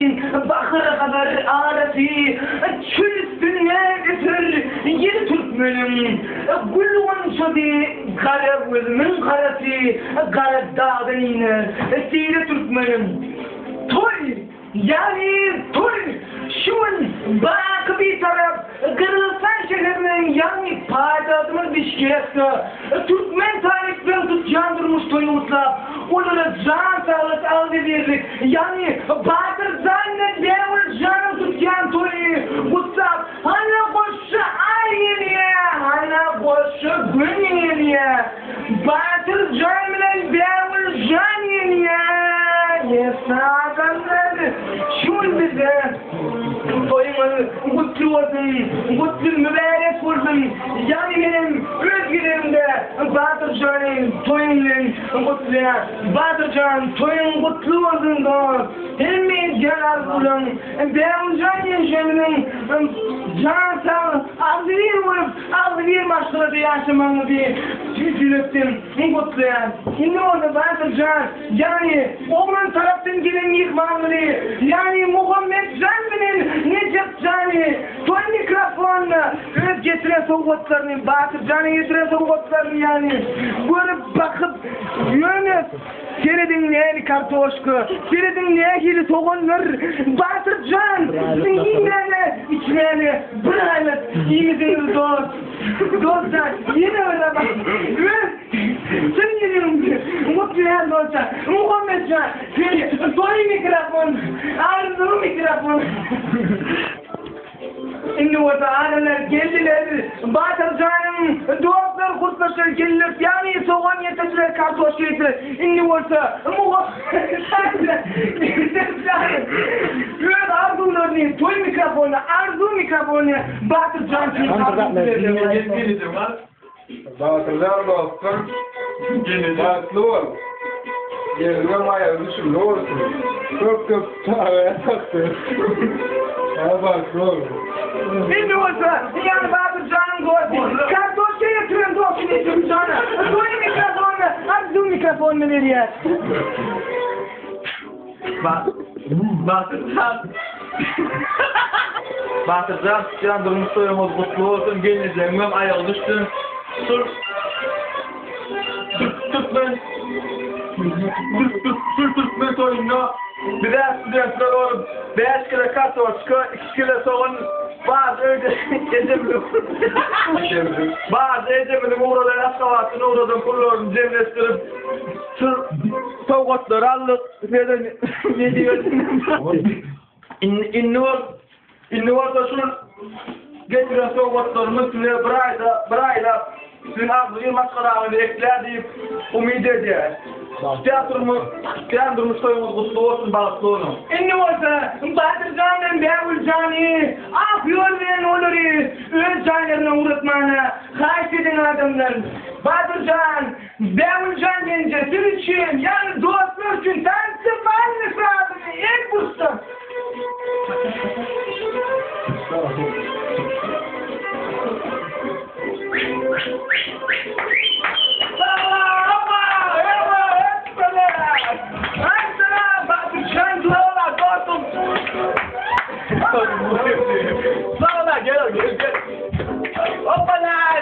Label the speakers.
Speaker 1: Bahyr Hazar arasy, Çöl üstünde öser ýedi türkmeniň Gül gonçasy, gara gözümiň garasy, Gara dagdan iner seýle türkmeniň. Toý! Ýagny toý! Şu gün baky Bitarap Gyrgyzystan şäheriniň, ýagny paýtagtymyz Bişkekde türkmen talyplaryň tutýan durmuş toýuny gutlap, olara jan saglyk, agzybirlik, ýagny Batyr jan bilen Bägül janyň tutýan toýuny gutlap, hana goşgy Aý gelýä, hana goşgy Gün gelýä, Batyr jan bilen Bägül jan gelýä, ýesa adamlar, şu gün bize toýuňyz gutly bolsun, gutly mübärek bolsun, ýagny menem öz gezegimde Batyr jany toýuň bilen gutlaýan. Batyr jan toýuň gutly bolsun dost, hemme edýän arzuwlaň Bägüljan ýeňşemiziň jan sag, agzybir bolup, agzybir maşgalada ýaşamagyňyzy tüýs ýürekden gutlaýan. Indi bolsa Batyr jan, ýagny oglan tarapdan gelen myhmanlary, ýagny Muhammet jan bilen Nejep jany toý mikrofonyna öz getiren sowgatlaryny, Batyr jana getiren sowgatlaryny ýagny görüp, bakyp, ýöne Serediň näli kartoşka, serediň nähili soganlar, Batyr jan, siziň iýmäne, içmäne bir aýlyk iýmitiňiz dost. Dost jan, ýene bir sapar öz çyn ýüregimden gutlaýan dost jan. Muhammet jan, seni toý mikrofon, arzuw mikrofon. Indi bolsa adamlar geldiler. Batyr janyň dostlary gurtlaşlar geldiler. Ýagny sogan getirdiler, kartoşka getirdiler. Indi bolsa öz arzuwlaryny toý mikrofonyna, arzuw mikrofonyna Batyr jan üçin arzuw berdiler.
Speaker 2: Batyrjan dostum, bagtly bol. Gelniňem aýagy düşümli bolsun. Köp köp çaga ýatasyn. Hä bagtly bol.
Speaker 1: Indi bolsa, ýaňy Batyrjanyň dosty, kartoşka getiren dosty Nesimjana toý mikrofonyny, arzuw mikrofonyny berýär.
Speaker 3: Batyrjan Batyrjan tutýan durmuş toýuňyz gutly bolsun gelnejeňem aýagy düşsün şul türkmen şul türkmen toýunda bizä studentler bolup 5 kilo kartoşka 2 kilo sogan bar öýde ejemiziň bar ejemiziň ugradan Aşgabatdan ugradan pullaryny jemleşdirip Şu sowgatlary aldyk. Size ne diýersiňiz? Indi indi bol indi bolsa şu getiren sowgatlarymyz size bir aýda bir aýlap siziň agzybir maşgalaňyzy eklär diýip umyt edýäris. Tutýan durmuş tutýan durmuş toýuňyz gutly bolsun, bagtly boluň.
Speaker 1: Indi bolsa Batyr jan bilen Bägül jany ak ýol bilen olary öz jaýlaryna ugratmana haýyş ediň adamlar. Batyr jan Bägüljan genje siz üçin, ýagny dostlar üçin tansymalny sazyny el burçdan.
Speaker 3: Sag ol, gel gel gel. Hoppala!